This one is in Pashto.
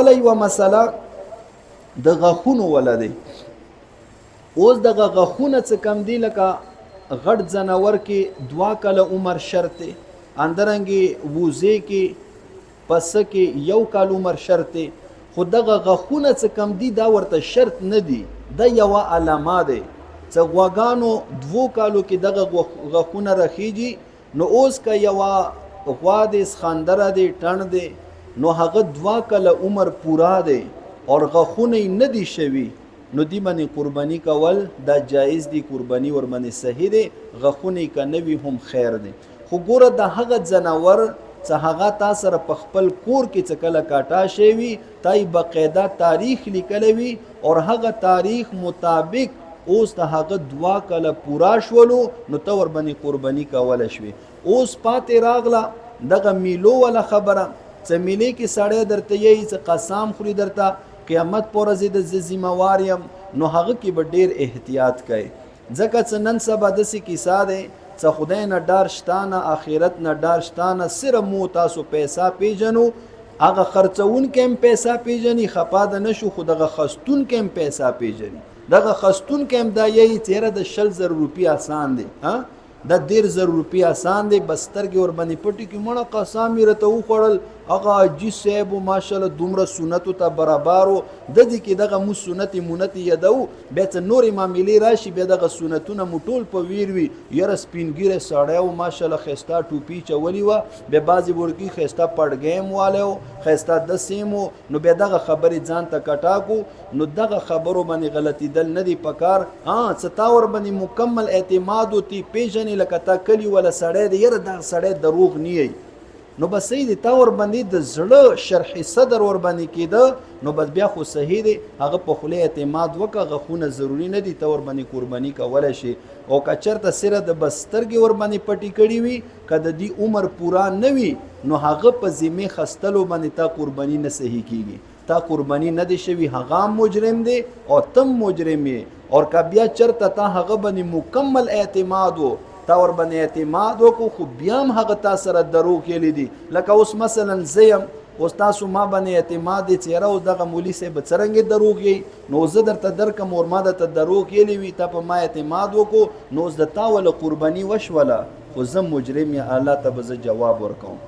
بله یوه مسله د غاښونو وله دی. اوس دغه غاښونه څه کم دي، لکه غټ ځناور کې 2 کاله عمر شرط دی، اندرنګې وزې کې، پسه کې یو کال عمر شرط دی، خو دغه غاښونه څه کم دي دا ورته شرط نه دي، دا یوه علامه دی. څه غواګانو 2 کالو کې دغه غاښونه راخیږي. نو اوس که یوه غوا دی، سخاندره دی، ټڼ دی، نو هغه 2 کاله عمر پورا دی او غاښونه یې نه دي شوي، نو دی باندې قرباني کول دا جایز دی، قرباني ور باندې صحیح دی. غاښونه یې که نه وي هم خیر دی. خو ګوره، د هغه ځناور څه هغه تا سره په خپل کور کې څه کله کاټا شوی وي، تا یې باقاعده تاریخ لیکلی وي او هغه تاریخ مطابق اوس د هغه 2 کاله پورا شولو، نو ته ور باندې قرباني کولی شوې. اوس پاتې راغله دغه میلو والا خبره. څه میلې کې سړی درته یی څه قسم خوري درته، قیامت پر ورځ د زه ذمہوار یم، نو هغه کې به ډیر احتیاط کوي، ځکه چې نن سبا داسې کیسه ده څه خدای نه ډار شته، نه آخرت نه ډار شته، نه صرف مو تاسو پیسې پیژنو. هغه خرڅونکی هم پیسې پیژني، خپه د نه شو، خو دغه خستونکی هم پیسې پیژني. دغه خستونکی هم دا یی چې یاره د 20,000 روپۍ آسان دی، ها، د 30,000 روپۍ آسان دی، بس سترګې ور باندې پټې کړي، مړه قسم یې راته وخوړل، هغه حاجي صاحب و، ماشاءالله دومره سنتو ته برابر و، د دې کې دغه مو سنتې مونتې یادوو. بیا څه نورې معاملې راشي، بیا دغه سنتونه مو ټول په ویر وي. یاره سپین ږیری سړی و، ماشاءالله ښایسته ټوپي چولي وه، بیا بعضې ورکي ښایسته پړګی هم والی و، ښایسته داسې هم و. نو بیا دغه خبرې ځان ته کټا کو. نو دغه خبرو باندې غلطېدل نه دی پکار. ها، څه تا ور باندې مکمل اعتماد و، تی پیژنې، لکه تا کلی ولا سړی دی، یاره دا سړی دروغ نه یي، نو بس صحیح دی. تا ور باندې د زړه شرح صدر ور باندې کېده، نو بس بیا خو صحیح دی. هغه په خوله اعتماد وکړه، غاښونه ضروري نه دي، ته ور باندې قرباني کولی شي. او که چېرته سره د بس سترګې ور باندې پټې کړې وي، که د دې عمر پورا نه وي، نو هغه په ذمې خستلو باندې تا قرباني نه صحیح کیږي، تا قرباني نه دی شوی، هغه مجرم دی او تم مجرم یې. او که بیا چرته تا هغه باندې مکمل اعتماد وو، تا ور باندې اعتماد وکړو، خو بیا هم هغه تا سره دروغ ویلي دي، لکه اوس مثلا زه یم، اوس تاسو ما باندې اعتماد دی چې یاره اوس دغه مولوي صاحب څرنګه دروغ یي، نو زه درته درکم اور ما درته دروغ ویلي وي، تا په ما اعتماد وکړو، نو اوس د تا وله قرباني وشوله، خو زه مجرم یم، الله ته به زه جواب ورکوم.